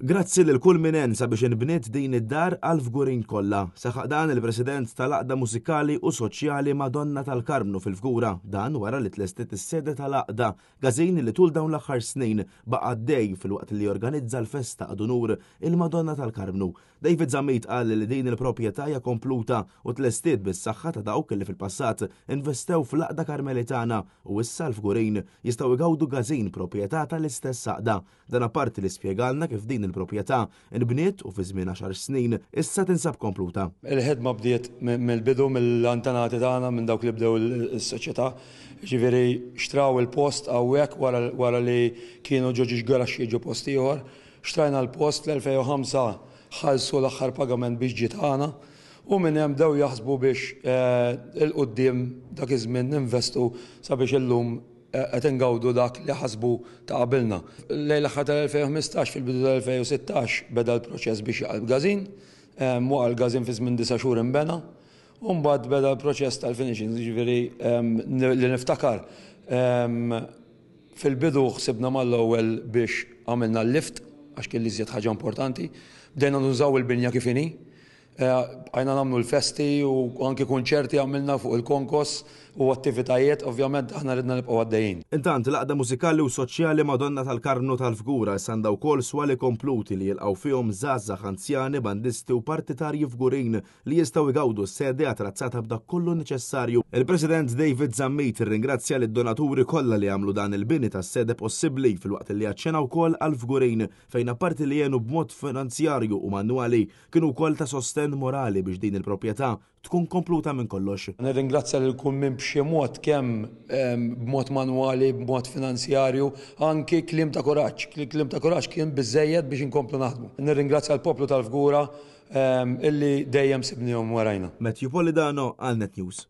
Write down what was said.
Grazzi lil kull min għen sabiex inbniet din id-dar għall-Fgurin kollha. Saħaq dan il-President tal-Għaqda Mużikali u Soċjali Madonna tal-Karmnu fil-Fgura. Dan wara li tlestiet is-sede tal-għaqda, każin li tul dawn l-aħħar snin baqa' għaddej filwaqt li jorganizza l-festa ad unur il-Madonna tal-Karmnu. David Zammit qal li din il-proprjetà hija kompluta u tlestiet bis-saħħa ta' dawk li fil-passat investew fl-Għaqda Karmelitana u issa l-Fgurin jistgħu jgawdu każin proprjetà tal-istess għaqda. Dan apparti li spjegalna kif din il-proprjetà nbniet u fi żmien għaxar snin issa tinsab kompluta. Il-ħidma bdiet mill-bidu mill-antenati tagħna, minn dawk li bdew is-soċjetà. Jiġifieri xtraw il-post hawnhekk wara li kienu ġo ġiex garaxxi ġo post ieħor. Xtrajna l-post fl-2005 ħallsu l-aħħar pagament biex ġie tagħna u minn hemm bdew jaħsbu biex 'il quddiem dak iż-żmien ninvestu sabiex illum qed ingawdu dak li ħasbu ta' qabilna. Lejn l-aħħar tal-2015, fil-bidu tal-2016 beda l-proċess biex jaqa' l-każin. Waqa' l-każin fi żmien disa' xhur inbena u mbagħad beda l-proċess tal-finishing, jiġifieri li niftakar fil-bidu ħsibna mal-ewwel biex għamilna l-lift għax kien l-iżjed ħaġa importanti. Bdejna nużaw il-binja kif inhi. Bqajna nagħmlu l-festi u anki kunċerti għamilna fuq il-konkos u attivitajiet, ovvjament aħna ridna nibqgħu għaddejjin. Intant, l-Għaqda Mużikali u Soċjali Madonna tal-Karmnu tal-Fgura issa għandha wkoll swali kompluti li jilqgħu fihom żgħażagħ, anzjani, bandisti u partitarji Fgurin li jistgħu jgawdu s-sede attrazzata b'dak kollu neċessarju. Il-President David Zammit irringrazzja lid-donaturi kollha li għamlu dan il-bini tas-sede possibbli filwaqt li aċċena wkoll għall-Fgurin fejn apparti li għenu b'mod finanzjarju u manwali Kienu wkoll ta' sostenn morali biex din il-proprjetà tkun kompluta minn kollox. Nirringrazzja lil kull min b'xi mod kemm b'mod manwali, b'mod finanzjarju, anki kliem ta' kuraġġ. Kliem ta' kuraġġ kien biżżejjed biex inkomplu naħdmu. Nirringrazzja l-poplu tal-Fgura illi dejjem sibnihom warajna. Matthew Polidano għal Net News.